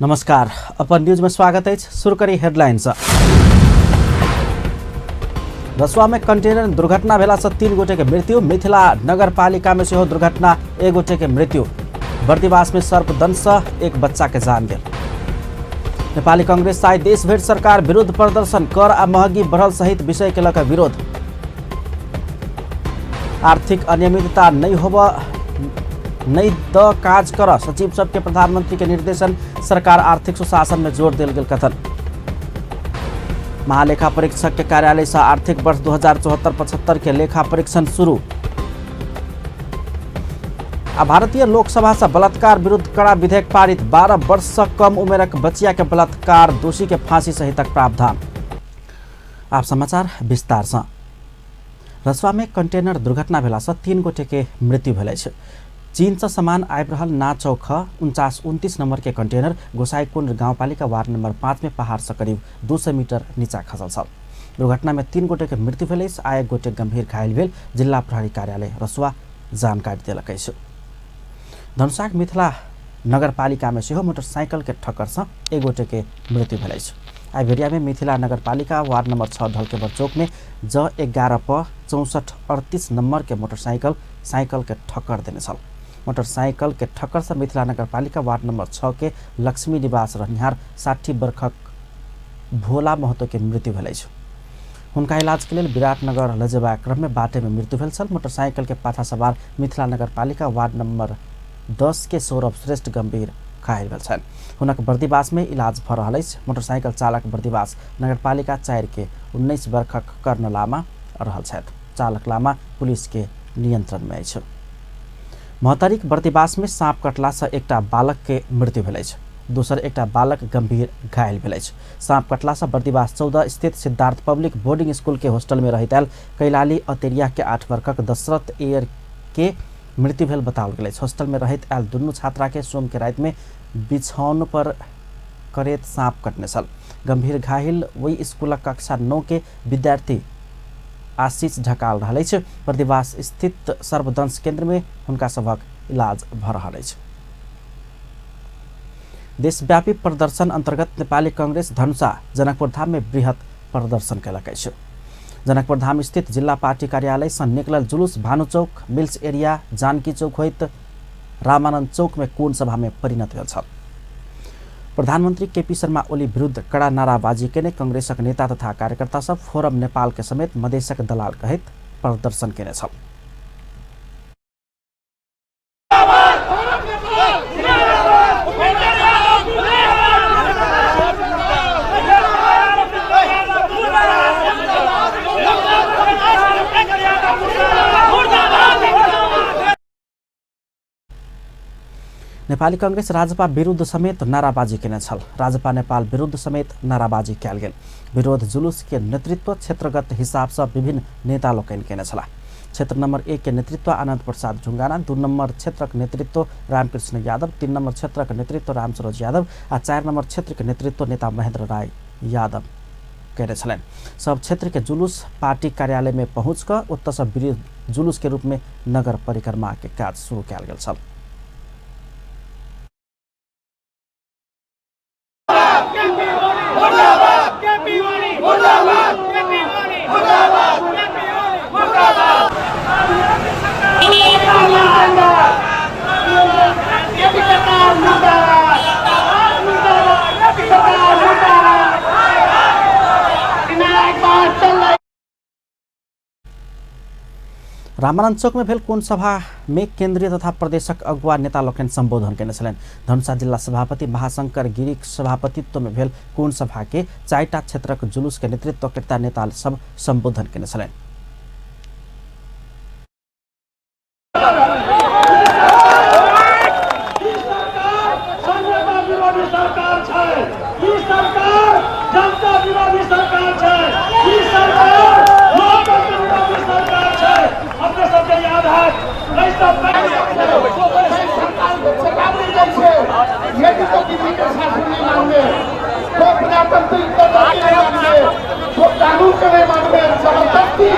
नमस्कार, अपन न्यूज में स्वागत है। शुरू करी हेडलाइन। रसुआ में कंटेनर दुर्घटना भेला से 3 गोटे के मृत्यु। मिथिला नगरपालिका में सेहो दुर्घटना, 1 गोटे के मृत्यु। बर्दिवास में सर्पदंश से एक बच्चा के जान गेल। नेपाली कांग्रेस आइ देशभरि सरकार विरुद्ध प्रदर्शन, कर आ महगी बढ़ल सहित विषय के लऽ विरोध। आर्थिक अनियमितता नहीं होब नहीं the काज कर सचिव सबके प्रधानमंत्री के निर्देशन। सरकार आर्थिक सुशासन में जोर देल गेल कथन। महालेखा परीक्षक के कार्यालय से आर्थिक वर्ष 2074-75 के लेखा परीक्षण शुरू। आ भारतीय लोकसभा से बलात्कार विरुद्ध कड़ा विधेयक पारित। 12 वर्ष से कम उमेरक बच्चिया के बलात्कार दोषी के फांसी सहितक प्रावधान। आप समाचार विस्तार से। रसुआ में कंटेनर दुर्घटना भेला से 3 गोटे के मृत्यु भेल अछि। चीन से सामान आबि रहल ना चौक 49-29 नंबर के कंटेनर गोसाईकुंड गाउँपालिका वार्ड नंबर 5 में पहाड़ से करीब 200 मीटर नीचा खसल छल। दुर्घटना में 3 गोटे के मृत्यु भेल अछि आ 1 गोटे गंभीर घायल भेल जिला प्रहरी कार्यालय रसुआ जानकारी देलक अछि। धनुषाक मिथिला नगरपालिका में सेहो मोटरसाइकिल के ठक्कर से 1 गोटे के मृत्यु भेल अछि। आइ भेरिया में मिथिला नगरपालिका वार्ड नंबर 6 ढलकेबर चौक में ज 11 प 64-38 नंबर के मोटरसाइकिल साइकिल के ठक्कर देने छल। मोटरसाइकिल के ठक्कर से मिथिला नगरपालिका वार्ड नंबर 6 के लक्ष्मी निवास रहनिहार 60 वर्षक भोला महतो के मृत्यु भेल अछि। हुनका इलाज के लेल विराटनगर लऽ जेबाक क्रम में बाटे में मृत्यु भेल छल। मोटरसाइकिल के पाछा सवार मिथिला नगरपालिका वार्ड नंबर 10 के सौरभ श्रेष्ठ गंभीर घायल भेल छनि। हुनक बर्दिवास में इलाज भऽ रहल अछि। मोटरसाइकिल चालक बर्दिवास नगरपालिका 4 के 19 वर्षक कर्ण लामा रहल छथि। चालक लामा पुलिस के नियंत्रण में अछि। महतरीक बर्दिवास में सांप कटला से एकटा बालक के मृत्यु भेल अछि। दोसर एकटा बालक गंभीर घायल भेल अछि। सांप कटला से बर्दिवास 14 स्थित सिद्धार्थ पब्लिक बोर्डिंग स्कूल के हॉस्टल में रहैत आयल कैलाली अतेरिया के 8 वर्षक दशरथ एयर के मृत्यु भेल बताओल गेल अछि। हॉस्टल में रहैत आयल दुनू छात्रा के सोम के राति में बिछौन पर करेत सांप कटने छल। गंभीर घायल वही स्कूलक कक्षा 9 के विद्यार्थी आशीष ढकाल रहल अछि। बर्दिवास स्थित सर्पदंश केंद्र में हुनका सभक इलाज भऽ रहल अछि। देशव्यापी प्रदर्शन अंतर्गत नेपाली कांग्रेस धनुषा जनकपुर धाम में बृहत प्रदर्शन कयलक अछि। जनकपुर धाम स्थित जिला पार्टी कार्यालय से निकलल जुलूस भानु चौक, मिल्स एरिया, जानकी चौक होइत रामानंद चौक में कोण सभा में परिणत भेल छल। प्रधानमंत्री केपी शर्मा ओली विरुद्ध कड़ा नाराबाजी केने कांग्रेसक नेता तथा कार्यकर्ता सब फोरम नेपाल के समेत मधेशक दलाल कहैत प्रदर्शन केने छल। नेपाली कांग्रेस राजपा विरुद्ध समेत नाराबाजी केने छल। राजपा नेपाल विरुद्ध समेत नाराबाजी कयल गेल। विरोध जुलूस के नेतृत्व क्षेत्रगत हिसाब से विभिन्न नेता लोकनि केने छलाह। क्षेत्र नंबर 1 के नेतृत्व आनंद प्रसाद ढुंगाना, 2 नंबर क्षेत्रक नेतृत्व रामकृष्ण यादव, 3 नंबर क्षेत्रक नेतृत्व रामसरोज यादव आ 4 नंबर क्षेत्र के नेतृत्व नेता महेंद्र राय यादव केने छलनि। सब क्षेत्र के जुलूस पार्टी कार्यालय में पहुँच कऽ ओतऽ से विरोध जुलूस के रूप में नगर परिक्रमा के काज शुरू कयल गेल छल। रामानंद चौक में भेल कोण सभा में केंद्रीय तथा प्रदेशक अगुवा नेता लोकनि संबोधन केने छलनि। धनुषा जिला सभापति महाशंकर गिरीक सभापतित्व में भेल कोण सभा के 4टा क्षेत्रक जुलूस के नेतृत्व कर्ता नेता सब संबोधन केने छलनि। प्रजातांत्रिक पद्धति नहीं मानबे, कानून के नहीं मानबे, जबरदस्ती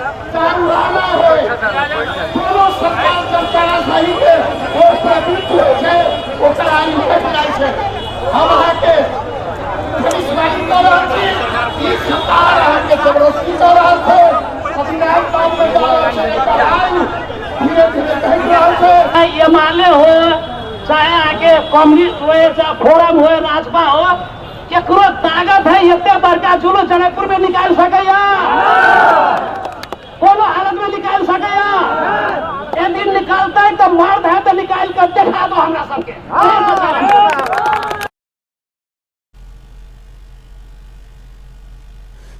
चारू आना होय, कोनो सरकार जब तानाशाही के ओर प्रवृत्त होइ छै, ओकर आयु घटि जाइ छै। हम अहाँके भविष्यवाणी कऽ रहल छी, ई सरकार अहाँके जबरदस्ती कऽ रहल छै, अभियान काम में जा रहल छै, एकर आयु धीरे धीरे घटि रहल छै। एमाले हो, चाहे अहाँके कम्युनिस्ट हो, चाहे फोरम हो, राजपा हो, केकरो ताकत है एते बड़का जुलूस जनकपुर में निकाल सकैया? कोनो हालत में निकाल सकैया? यदि निकालते तो मर्द है तो निकाल कर देखा दो हमरा सबके।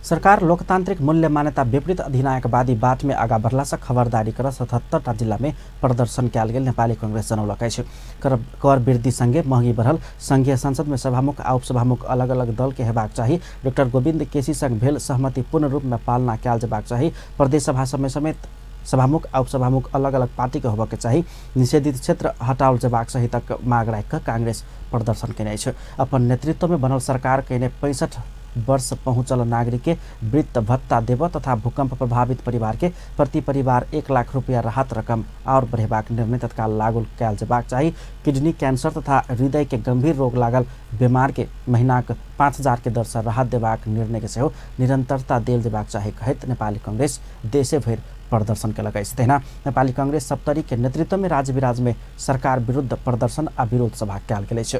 सरकार लोकतांत्रिक मूल्य मान्यता विपरीत अधिनायकवादी बाट में आगा बढ़ला से खबरदारी कर 77टा जिला में प्रदर्शन कयल गेल नेपाली कांग्रेस जनौलक अछि। कर वृद्धि संगे महगी बढ़ल, संघीय संसद में सभामुख आ उपसभामुख अलग अलग दल के हेबाक चाही, डॉक्टर गोविंद केसी संग भेल सहमति पूर्ण रूप में पालना कयल जेबाक चाही, प्रदेश सभा समय समेत सभामुख आ उपसभामुख अलग अलग पार्टी के होबऽ के चाही, निषेधित क्षेत्र हटाओल जेबाक सहितक माग राखि कऽ कांग्रेस प्रदर्शन केने अछि। अपन नेतृत्व में बनल सरकार कयने 65 वर्ष पहुँचल नागरिक के वृत्त भत्ता देबऽ तथा भूकंप प्रभावित परिवार के प्रति परिवार 1 लाख रुपया राहत रकम और बढ़ेबाक निर्णय तत्काल लागू कयल जेबाक चाही। किडनी कैंसर तथा हृदय के गंभीर रोग लागल बीमार के महीनाक 5000 के दर से राहत देबाक निर्णय के सेहो निरंतरता देल जेबाक चाही कहैत नेपाली कांग्रेस देशे भरि प्रदर्शन केलक अछि। तहिना नेपाली कांग्रेस सप्तरी के नेतृत्व में राजविराज में सरकार विरुद्ध प्रदर्शन आ विरोध सभा कयल गेल अछि।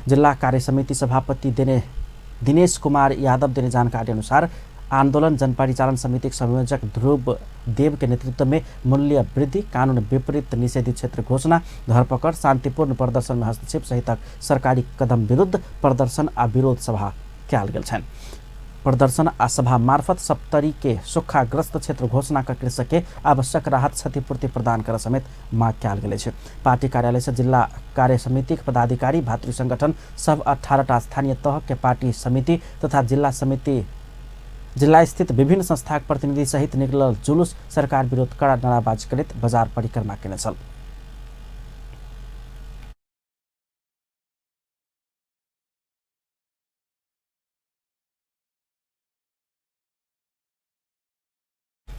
जिल्ला कार्य समिति सभापति दिनेश कुमार यादव देने जानकारी अनुसार आंदोलन जनपरिचालन समिति के संयोजक ध्रुव देव के नेतृत्व में मूल्य वृद्धि, कानून विपरीत निषेधित क्षेत्र घोषणा, धरपकड़, शांतिपूर्ण प्रदर्शन में हस्तक्षेप सहितक सरकारी कदम विरुद्ध प्रदर्शन आ विरोध सभा कयल गेल छनि। प्रदर्शन आ सभा मार्फत सप्तरी के सुखाग्रस्त क्षेत्र घोषणा कर कृषक के आवश्यक राहत क्षतिपूर्ति प्रदान कर समेत माग कयल गेल अछि। पार्टी कार्यालय से जिला कार्य समिति के पदाधिकारी, भातृ संगठन सब 18टा स्थानीय तह के पार्टी समिति तथा जिला स्थित विभिन्न संस्थाक प्रतिनिधि सहित निकलल जुलूस सरकार विरुद्ध कड़ा नाराबाजी करैत बाजार परिक्रमा केने छल।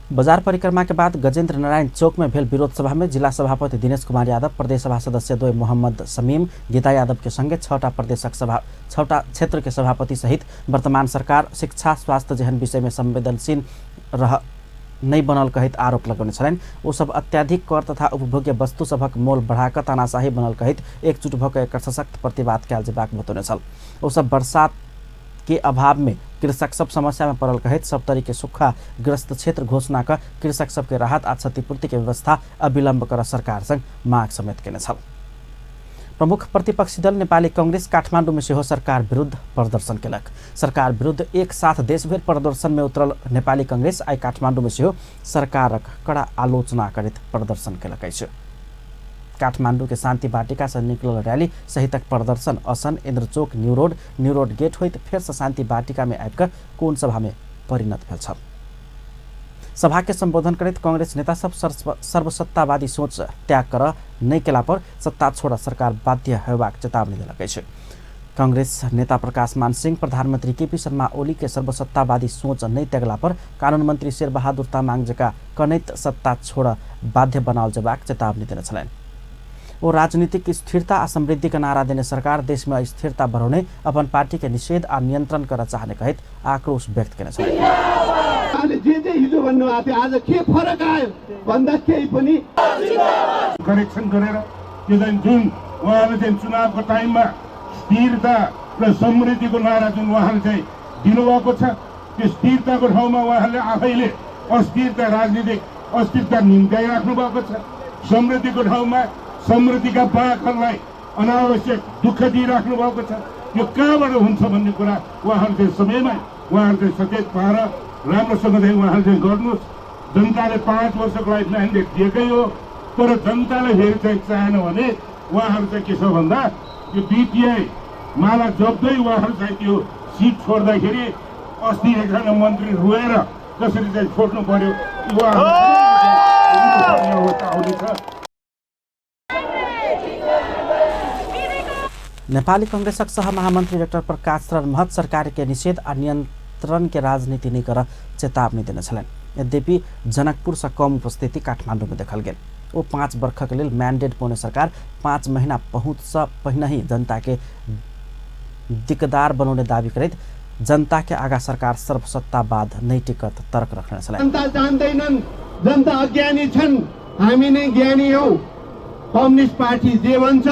बाजार परिक्रमा के बाद गजेंद्र नारायण चौक में भेल विरोध सभा में जिला सभापति दिनेश कुमार यादव, प्रदेश सभा सदस्य द्वय मोहम्मद शमीम, गीता यादव के संगे 6टा प्रदेशक सभा, 6टा क्षेत्र के सभापति सहित वर्तमान सरकार शिक्षा स्वास्थ्य जेहन विषय में संवेदनशील रह नहीं बनल कहैत आरोप लगौने छलनि। ओ सब अत्याधिक कर तथा उपभोग्य वस्तु सभक मोल बढ़ाकऽ तानाशाही बनल कहैत एकजुट भऽ कऽ एकर सशक्त प्रतिवाद कयल जेबाक बतौने छल। ओ सब बरसात के अभाव में कृषक सब समस्या में पड़ल कहैत सप्तरी के सूखाग्रस्त क्षेत्र घोषणा कऽ कृषक सबके राहत आ क्षतिपूर्ति के व्यवस्था अविलंब कर सरकार संग माग समेत केने छल। प्रमुख प्रतिपक्षी दल नेपाली कांग्रेस काठमाडौँ में सेहो सरकार विरुद्ध प्रदर्शन केलक। सरकार विरुद्ध एक साथ देशभरि प्रदर्शन में उतरल नेपाली कांग्रेस आइ काठमाडौँ में सेहो सरकारक कड़ा आलोचना करैत प्रदर्शन केलक अछि। काठमाडौँ के शान्ति वाटिका से निकलल रैली सहितक प्रदर्शन असन, Indrachowk, new road, new road gate होइत फेर से शान्ति वाटिका में आबि कऽ कोण सभा में परिणत भेल छल। सभा के संबोधन करैत कांग्रेस नेता सब सर्वसत्तावादी सोच त्याग कर नहि केला पर सत्ता छोड़ सरकार बाध्य होयबाक चेतावनी देलक अछि। कांग्रेस नेता प्रकाश मान सिंह प्रधानमंत्री केपी शर्मा ओली के सर्वसत्तावादी सोच नहि त्यागला पर कानून मंत्री शेरबहादुर तामाङ जकाँ कनैत सत्ता छोड़ बाध्य बनाओल जेबाक चेतावनी देने छलनि। ओ राजनीतिक स्थिरता आ समृद्धि के नारा देने सरकार देश में अस्थिरता बढ़ौने अपन पार्टी के निषेध आ नियंत्रण कर चाहने कहैत आक्रोश व्यक्त केने छलनि। उहाँले जे जे हिजो भन्नुभएको थियो आज के फरक आयो भन्दा केही पनि करेक्सन गरेर त्यो चाहिँ जुन उहाँले चाहिँ चुनावको टाइममा स्थिरता र समृद्धिको नारा जुन उहाँले चाहिँ दिनुभएको छ त्यो स्थिरताको ठाउँमा उहाँले आफैले अस्थिरता, राजनीतिक अस्थिरता निम्त्याइराख्नु भएको छ। समृद्धिको ठाउँमा समृद्धिका बाघहरूलाई अनावश्यक दुःख दिइराख्नु भएको छ। यो कहाँबाट हुन्छ भन्ने कुरा उहाँहरू चाहिँ समयमा उहाँहरू चाहिँ सचेत भएर राम्रोसँग चाहिँ उहाँहरू चाहिँ गर्नुहोस्। जनताले 5 वर्षको लागि म्यान्डेट दिएकै हो, तर जनताले फेरि चाहिँ चाहेन भने उहाँहरू चाहिँ के छ भन्दा यो 2/3 माला जप्दै उहाँहरू चाहिँ त्यो सिट छोड्दाखेरि अस्ति एकजना मन्त्री रोएर कसरी चाहिँ छोड्नु पर्यो, अवस्था आउनेछ। नेपाली कांग्रेसक सहमहामन्त्री डाक्टर प्रकाश शरण महत सरकार के निषेध आ नियंत्रण के राजनीति नहि कर चेतावनी देने छलनि। यद्यपि जनकपुर से कम उपस्थिति काठमाडौँ में देखल गेल। ओ 5 वर्षक लेल मैंडेट पौने सरकार 5 महीना पहुँच से पहिने ही जनता के दिकदार बनौने दावी करैत जनता के आगा सरकार सर्वसत्तावाद नहीं टिकत तर्क रखने छलै। जनता जान्दैनन्, जनता अज्ञानी छन्, हामी नै ज्ञानी हौ। कम्युनिस्ट पार्टी जे भन्छ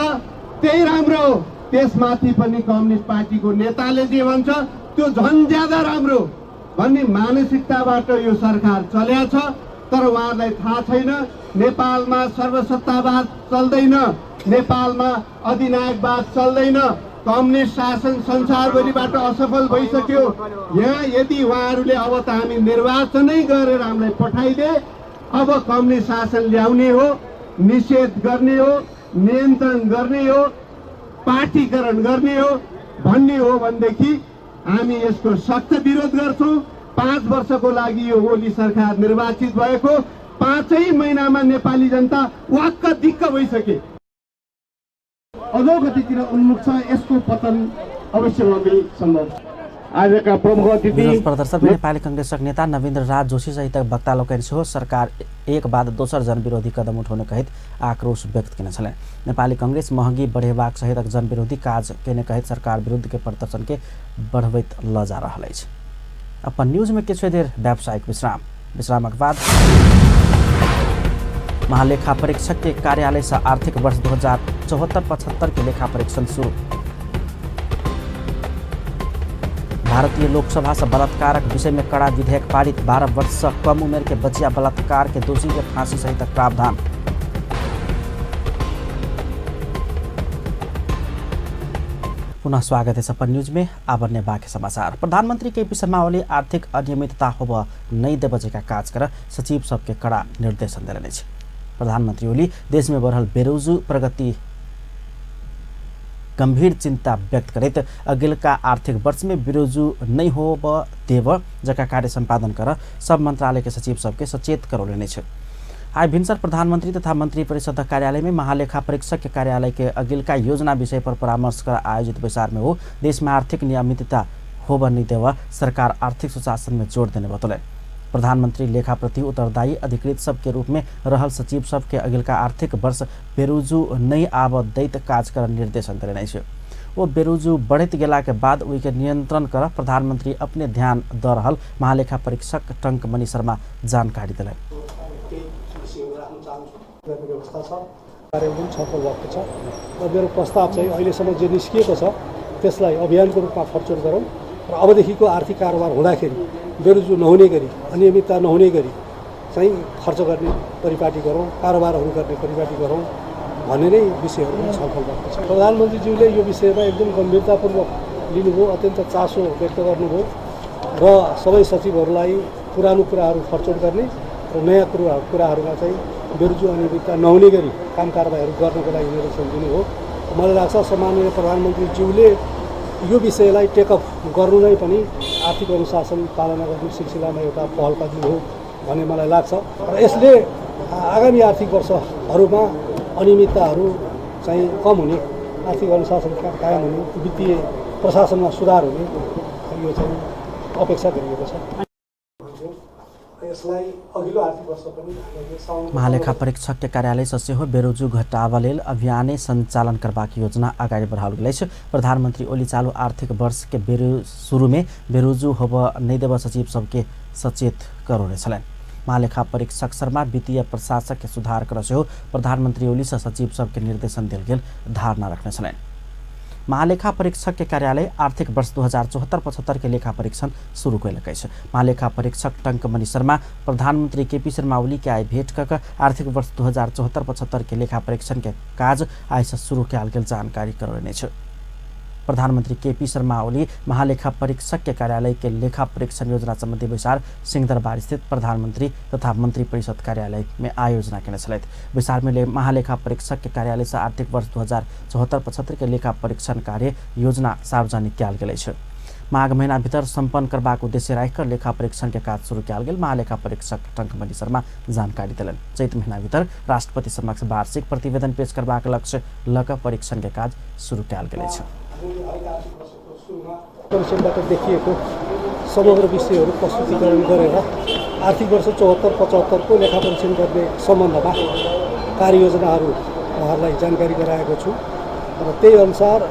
त्यही राम्रो हो, त्यसमाथि पनि कम्युनिस्ट पार्टीको नेताले जे भन्छ त्यो झन् ज्यादा राम्रो भन्ने मानसिकताबाट यो सरकार चल्या छ। तर उहाँहरूलाई थाहा छैन नेपालमा सर्वसत्तावाद चल्दैन, नेपालमा अधिनायकवाद चल्दैन, कम्युनिस्ट शासन संसारभरिबाट असफल भइसक्यो। यहाँ यदि उहाँहरूले अब त हामी निर्वाचनै गरेर हामीलाई पठाइदिए, अब कम्युनिस्ट शासन ल्याउने हो, निषेध गर्ने हो, नियन्त्रण गर्ने हो, पार्टीकरण गर्ने हो भन्ने हो भनेदेखि हामी यसको सख्त विरोध गर्छौँ। 5 वर्षको लागि यो ओली सरकार निर्वाचित भएको 5 महिनामा नेपाली जनता वाक्क दिक्क भइसके। अधोगतितिर उन्मुख छ, यसको पतन अवश्य सम्भव। आजका प्रमुख अतिथि विरोध प्रदर्शन में नेपाली कांग्रेसक नेता नवीन्द्र राज जोशी सहित वक्ता लोकनि सेहो सरकार एक बाद दोसर जनविरोधी कदम उठौने कहैत आक्रोश व्यक्त केने छलनि। नेपाली कांग्रेस महँगी बढ़ेबाक सहितक जनविरोधी काज केने कहैत सरकार विरुद्ध के प्रदर्शन के बढ़बैत ल जा रहल अछि। अपन न्यूज में किछु देर व्यावसायिक विश्राम, विश्रामक बाद महालेखा परीक्षक के कार्यालय से आर्थिक वर्ष 2074-75 के लेखा परीक्षण शुरू। भारतीय लोकसभा से बलात्कारक विषय में कड़ा विधेयक पारित, 12 वर्ष से कम उम्र के बचिया बलात्कार के दोषी के फांसी सहित प्रावधान। पुनः स्वागत है अपन न्यूज में। आबन्ने बाँकी समाचार। प्रधानमंत्री केपी शर्मा ओली आर्थिक अनियमितता होब नहीं देब जका काज कर सचिव सबके कड़ा निर्देशन देलनि अछि। प्रधानमंत्री ओली देश में बढ़ल बेरोजू प्रगति गंभीर चिंता व्यक्त करैत अगिलका आर्थिक वर्ष में बेरोजू नहीं होब देब जका कार्य सम्पादन कर सब मंत्रालय के सचिव सबके सचेत करौलनि अछि। आइ भिनसर प्रधानमंत्री तथा मंत्री परिषद कार्यालय में महालेखा परीक्षक के कार्यालय के अगिलका योजना विषय पर परामर्श कर आयोजित बैसार में हो देश में आर्थिक नियमितता होब नहीं देव सरकार आर्थिक सुशासन में जोड़ देने बतौलनि। प्रधानमंत्री लेखा प्रति उत्तरदायी अधिकृत सबके रूप में रहल सचिव सबके अगिलका आर्थिक वर्ष बेरोजू नहीं आब दैत काज कर निर्देशन देलनि अछि। ओ बेरोजू बढ़ैत गेला के बाद ओहिके नियंत्रण कर प्रधानमंत्री अपने ध्यान द रहल महालेखा परीक्षक टंकमणि शर्मा जानकारी देलनि। व्यवस्था छ, कार्यमा पनि छलफल भएको छ र मेरो प्रस्ताव चाहिँ अहिलेसम्म जे निस्किएको छ त्यसलाई अभियानको रूपमा फर्चुन गरौँ र अबदेखिको आर्थिक कारोबार हुँदाखेरि बेरोजु नहुने गरी, अनियमितता नहुने गरी चाहिँ खर्च गर्ने परिपाटी गरौँ, कारोबारहरू गर्ने परिपाटी गरौँ भन्ने नै विषयहरू छलफल भएको छ। प्रधानमन्त्रीज्यूले यो विषयमा एकदम गम्भीरतापूर्वक लिनुभयो, अत्यन्त चासो व्यक्त गर्नुभयो र सबै सचिवहरूलाई पुरानो कुराहरू फर्चुन गर्ने र नयाँ कुराहरूमा चाहिँ बेरोजु अनियमितता नहुने गरी काम कारबाहीहरू गर्नको लागि निर्देशन दिनु हो। मलाई लाग्छ सम्माननीय प्रधानमन्त्रीज्यूले यो विषयलाई टेकअप गर्नु नै पनि आर्थिक अनुशासन पालना गर्ने सिलसिलामा एउटा पहल कदमी हो भन्ने मलाई लाग्छ र यसले आगामी आर्थिक वर्षहरूमा अनियमितताहरू चाहिँ कम हुने, आर्थिक अनुशासन कायम हुने, वित्तीय प्रशासनमा सुधार हुने यो चाहिँ अपेक्षा गरिएको छ। यसलाई अघिल्लो आर्थिक वर्ष पनि महालेखा परीक्षक के कार्यालय से सेहो बेरोजू घटाबा लेल अभियाने संचालन करबाक योजना अगाडि बढ़ाओल गेल अछि। प्रधानमंत्री ओली चालू आर्थिक वर्ष के शुरू में बेरोजू होब नहीं देब सचिव सबके सचेत करौने छलनि। महालेखा परीक्षक शर्मा वित्तीय प्रशासक के सुधार कर सेहो प्रधानमंत्री ओली से सचिव सबके निर्देशन देल गेल धारणा रखने छलनि। महालेखा परीक्षक के कार्यालय आर्थिक वर्ष 2074-75 के लेखा परीक्षण शुरू कयलक अछि। महालेखा परीक्षक टंकमणि शर्मा प्रधानमंत्री केपी शर्मा ओली के आइ भेट कऽ आर्थिक वर्ष 2074-75 के लेखा परीक्षण के काज आइ से शुरू कयल गेल जानकारी करौलनि अछि। प्रधानमंत्री केपी शर्मा ओली महालेखा परीक्षक के कार्यालय के लेखा परीक्षण योजना संबंधी बैसार सिंहदरबार स्थित प्रधानमंत्री तथा मंत्री परिषद कार्यालय में आयोजना केने छलथि। बैसार में महालेखा परीक्षक के कार्यालय से आर्थिक वर्ष 2074-75 के लेखा परीक्षण कार्य योजना सार्वजनिक कयल गेल अछि। माघ महीना भीतर सम्पन्न करबाक उद्देश्य राखिकऽ लेखा परीक्षण के काज शुरू कयल गेल महालेखा परीक्षक टंकमणि शर्मा जानकारी देलनि। चैत महीना भीतर राष्ट्रपति समक्ष वार्षिक प्रतिवेदन पेश करबाक लक्ष्य लऽ कऽ परीक्षण के काज शुरू कयल गेल अछि। कमिसनबाट देखिएको समग्र विषयहरू प्रस्तुतिकरण गरेर आर्थिक वर्ष 74-75 को लेखा परीक्षण गर्ने सम्बन्धमा कार्ययोजनाहरू उहाँहरूलाई जानकारी गराएको छु र त्यही अनुसार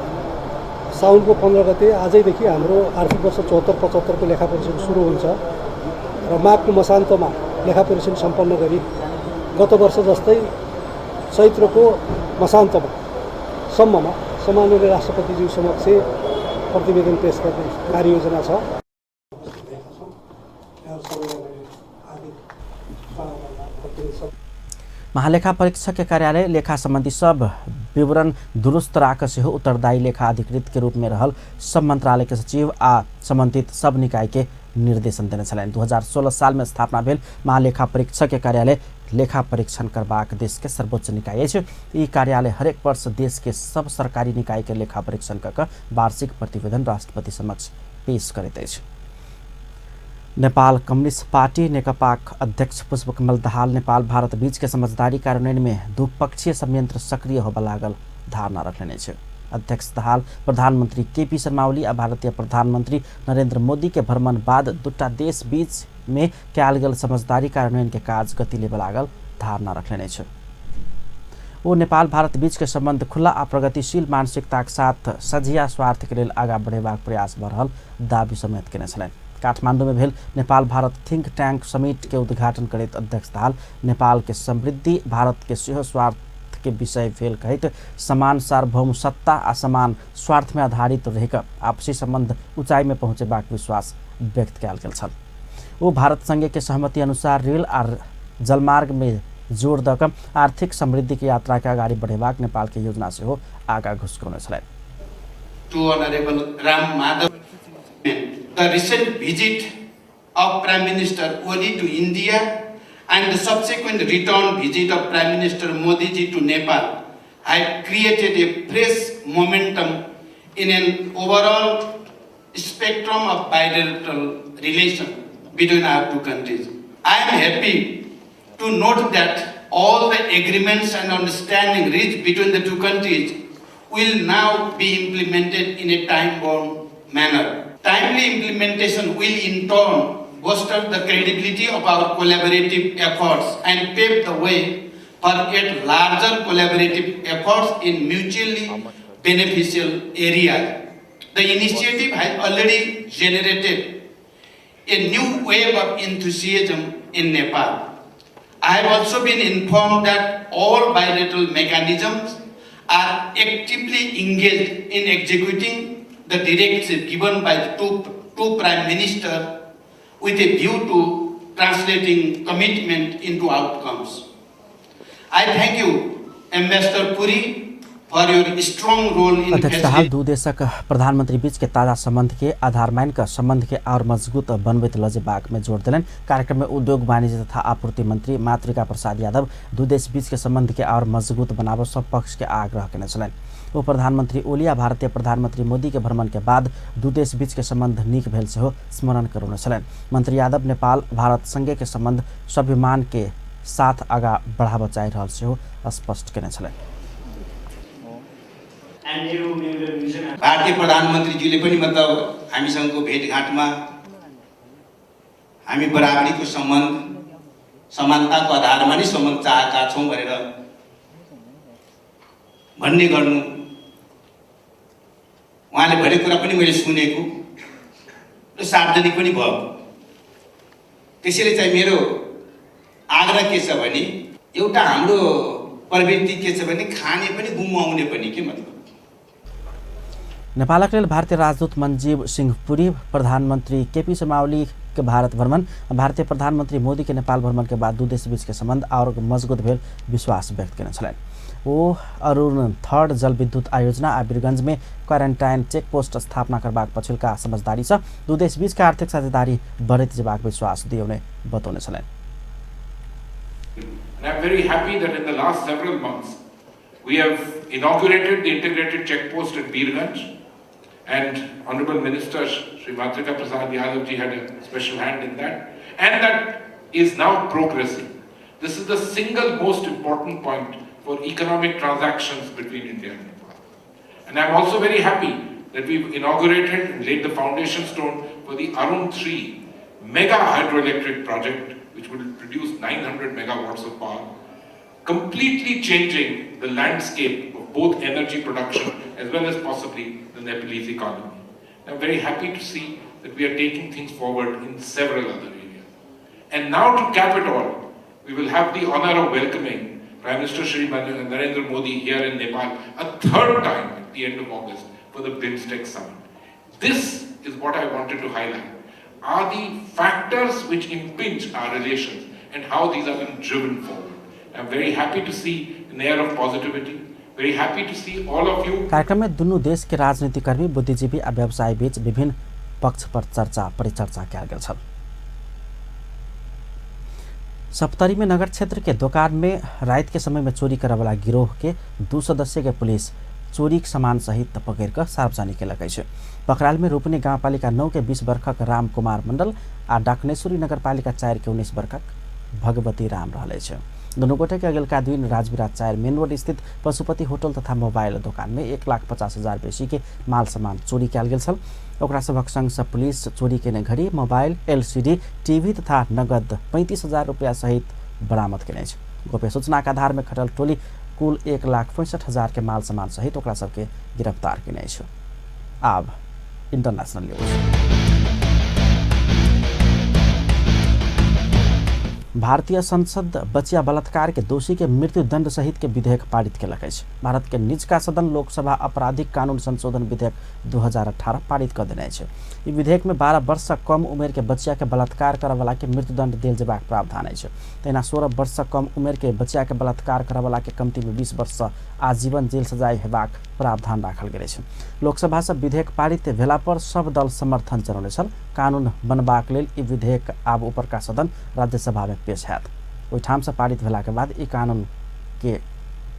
साउनको 15 गते आजैदेखि हाम्रो आर्थिक वर्ष 74-75 को लेखा परीक्षण सुरु हुन्छ र माघको मसान्तमा लेखा परीक्षण सम्पन्न गरी गत वर्ष जस्तै चैत्रको मसान्तमा सम्ममा सम्माननीय राष्ट्रपतिज्यू समक्ष प्रतिवेदन पेश गर्ने कार्ययोजना छ। महालेखा परीक्षक के कार्यालय लेखा संबंधी सब विवरण दुरुस्त राख सेहो उत्तरदायी लेखा अधिकृत के रूप में रहल सब मंत्रालय के सचिव आ संबंधित सब निकाय के निर्देशन देने छलनि। 2016 साल में स्थापना भेल महालेखा परीक्षक के कार्यालय लेखा परीक्षण करबाक देश के सर्वोच्च निकाय अछि। ई कार्यालय हरेक वर्ष देश के सब सरकारी निकाय के लेखा परीक्षण क वार्षिक प्रतिवेदन राष्ट्रपति समक्ष पेश करैत अछि। नेपाल कम्युनिस्ट पार्टी नेकपाक अध्यक्ष पुष्पकमल दाहाल नेपाल भारत बीच के समझदारी कार्यान्वयन में द्विपक्षीय संयंत्र सक्रिय होबय लागल धारणा रखने अछि। अध्यक्ष दाहाल प्रधानमंत्री केपी शर्मा ओली आ भारतीय प्रधानमंत्री नरेंद्र मोदी के भ्रमण बाद दूटा देश बीच में कयल गेल समझदारी कार्यान्वयन के काज गति लेबय लागल धारणा रखने अछि। ओ नेपाल भारत बीच के संबंध खुला आ प्रगतिशील मानसिकताक साथ सझिया स्वार्थ के लेल आगा बढ़ेबाक प्रयास भऽ रहल दावी समेत केने छलनि। काठमांडू में भेल Nepal Bharat think tank summit के उद्घाटन करैत अध्यक्ष दाहाल नेपाल के समृद्धि भारत के सेहो स्वार्थ के विषय भेल कहैत समान सार्वभौम सत्ता आ समान स्वार्थ में आधारित रहिक आपसी संबंध ऊंचाई में पहुंचेबाक विश्वास व्यक्त कयल गेल छल। ओ भारत संगे के सहमति अनुसार रेल आ जलमार्ग में जोर दऽ कऽ आर्थिक समृद्धि के यात्रा के अगाडि बढ़ेबाक नेपाल के योजना सेहो आगा घुसकौने छलनि। To Honorable Ram Madhav, the recent visit of Prime Minister Oli to India and the subsequent return visit of Prime Minister Modi ji to Nepal have created a fresh momentum in an overall spectrum of bilateral relation between our two countries. I am happy to note that all the agreements and understanding reached between the two countries will now be implemented in a time-bound manner. Timely implementation will in turn bolster the credibility of our collaborative efforts and pave the way for yet larger collaborative efforts in mutually beneficial areas. The initiative has already generated a new wave of enthusiasm in Nepal. I have also been informed that all bilateral mechanisms are actively engaged in executing the directive given by the two Prime Ministers with a view to translating commitment into outcomes. I thank you, Ambassador Puri, for your strong role in अध्यक्ष दाहाल दू देशक प्रधानमंत्री बीच के ताजा संबंध के आधार मान कऽ संबंध के और मजबूत बनबैत लऽ जेबाक में जोर देलनि। कार्यक्रम में उद्योग वाणिज्य तथा आपूर्ति मंत्री मातृका प्रसाद यादव दू देश बीच के संबंध के और मजबूत बनाबऽ सब पक्ष के आग्रह केने छलनि। ओ प्रधानमंत्री ओली आ भारतीय प्रधानमंत्री मोदी के भ्रमण के बाद दू देश बीच के संबंध नीक भेल सेहो स्मरण करौने छलनि। मंत्री यादव नेपाल भारत संगे के संबंध स्वाभिमान के साथ आगा बढ़ाबऽ चाहि रहल सेहो स्पष्ट केने छलनि। भारतीय प्रधानमन्त्रीज्यूले पनि मतलब हामीसँगको भेटघाटमा हामी बराबरीको सम्बन्ध समानताको आधारमा नै सम्बन्ध चाहेका छौँ भनेर भन्ने गर्नु उहाँले भनेको कुरा पनि मैले सुनेको र सार्वजनिक पनि भयो। त्यसैले चाहिँ मेरो आग्रह के छ भने एउटा हाम्रो प्रवृत्ति के छ भने खाने पनि गुमाउने पनि के मतलब। नेपालक लेल भारतीय राजदूत मंजीव सिंह पुरी प्रधानमंत्री केपी शर्मा ओली के भारत भ्रमण भारतीय प्रधानमंत्री मोदी के नेपाल भ्रमण के बाद दू देश बीच के संबंध और मजबूत भेल विश्वास व्यक्त केने छलनि। ओ अरुण थर्ड जलविद्युत आयोजना आ वीरगंज में क्वारेंटाइन चेकपोस्ट स्थापना करबाक पछिलका समझदारी से दू देश बीच के आर्थिक साझेदारी बढ़ैत जेबाक विश्वास दियौने बतौने छलनि। And I'm very happy that in the last several months we have inaugurated the integrated checkpost at Birganj, and Honorable Minister Shri Matrika Prasad Yadav ji had a special hand in that, and that is now progressing. This is the single most important point for economic transactions between India and Nepal. And I'm also very happy that we've inaugurated and laid the foundation stone for the Arun 3 mega hydroelectric project which will produce 900 megawatts of power, completely changing the landscape of both energy production as well as possibly the Nepalese economy. I'm very happy to see that we are taking things forward in several other areas. And now to cap it all, we will have the honor of welcoming Prime Minister Shri Narendra Modi here in Nepal a third time at the end of August for the BIMSTEC summit. This is what I wanted to highlight, are the factors which impinge our relations and how these are being driven forward. I'm very happy to see an air of positivity, very happy to see all of you. कार्यक्रम में दुनू देश के राजनीतिकर्मी, बुद्धिजीवी आ व्यवसायी बीच विभिन्न पक्ष पर चर्चा परिचर्चा कयल गेल छल। सप्तरी में नगर क्षेत्र के दोकान में रात के समय में चोरी करवला गिरोह के 2 सदस्य के पुलिस चोरी के सामान सहित पकड़ कर सार्वजनिक केलक अछि। पकड़ायल में रूपनी गाउँपालिका 9 के 20 वर्षक राम कुमार मंडल आ डाकनेश्वरी नगरपालिका 4 के 19 वर्षक भगवती राम रहल अछि। दुनू गोटे के अगिलका दिन राजविराज 4 मेन रोड स्थित पशुपति होटल तथा मोबाइल दोकान में 1,50,000 बेसी के माल सामान चोरी कयल गेल छल। ओकरा सभक संग से पुलिस चोरी केने घड़ी, मोबाइल, एलसीडी, टीवी तथा नगद 35,000 रुपया सहित बरामद केने अछि। गोप्य सूचना के आधार में खटल टोली कुल 1,65,000 के माल सामान सहित ओकरा सबके गिरफ्तार केने अछि। आब इंटरनेशनल न्यूज। भारतीय संसद बचिया बलात्कार के दोषी के मृत्युदंड सहित के विधेयक पारित केलक अछि। भारत के निचका सदन लोकसभा आपराधिक कानून संशोधन विधेयक 2018 पारित कऽ देने अछि। ई विधेयक में 12 वर्ष सँ कम उमेर के बच्चा के बलात्कार करऽवला के मृत्युदंड देल जेबाक प्रावधान अछि। तहिना 16 वर्ष सँ कम उमेर के बच्चा के बलात्कार करऽवला के कम्ती में 20 वर्ष सँ आजीवन जेल सजाय हेबाक प्रावधान राखल गेल अछि। लोकसभा सँ विधेयक पारित भेला पर सब दल समर्थन जनौने छल। कानून बनबाक लेल ई विधेयक आब उपरका सदन राज्यसभा में पेश हैत। ओहिठाम से पारित भेला के बाद ई कानून के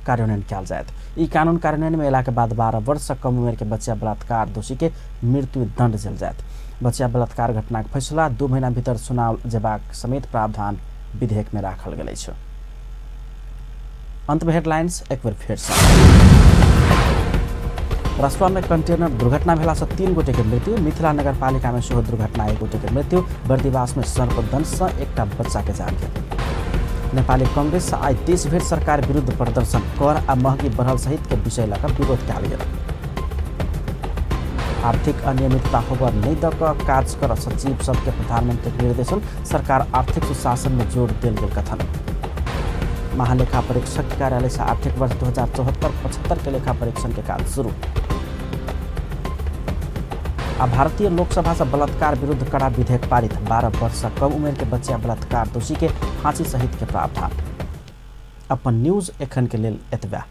कार्यान्वयन कयल जायत। ई कानून कार्यान्वयन में अयला के बाद 12 वर्ष से कम उमेर के बच्चा बलात्कार दोषी के मृत्युदंड देल जायत। बच्चा बलात्कार घटनाक फैसला 2 महीना भीतर सुनाओल जेबाक समेत प्रावधान विधेयक में राखल गेल अछि। अंत में हेडलाइंस एक बेर फेर से। रसुआ में कंटेनर दुर्घटना भेला से 3 गोटे के मृत्यु। मिथिला नगरपालिका में सेहो दुर्घटना 1 गोटे के मृत्यु। बर्दिवास में सर्पदंश से एकटा बच्चा के जान गेल। नेपाली कांग्रेस आइ देशभरि सरकार विरुद्ध प्रदर्शन, कर आ महगी बढ़ल सहित के विषय लऽ कऽ विरोध कयल गेल। आर्थिक अनियमितता होबय नहि दऽ कऽ काज कर सचिव सबके प्रधानमंत्री के निर्देशन, सरकार आर्थिक सुशासन में जोर देल गेल कथन। महालेखा परीक्षक कार्यालय से आर्थिक वर्ष 2074-75 के लेखा परीक्षण के काज शुरू। आ भारतीय लोकसभा से बलात्कार विरुद्ध कड़ा विधेयक पारित। 12 वर्ष से कम उम्र के बच्चा बलात्कार दोषी के फांसी सहित के प्रावधान। अपन न्यूज एखन के लेल एतबे।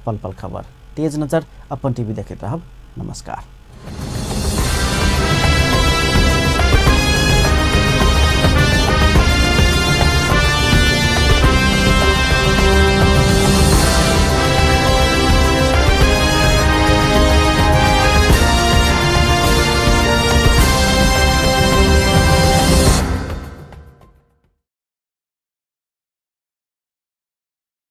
पल पल खबर, तेज नजर, अपन टीवी देखैत रहब। नमस्कार।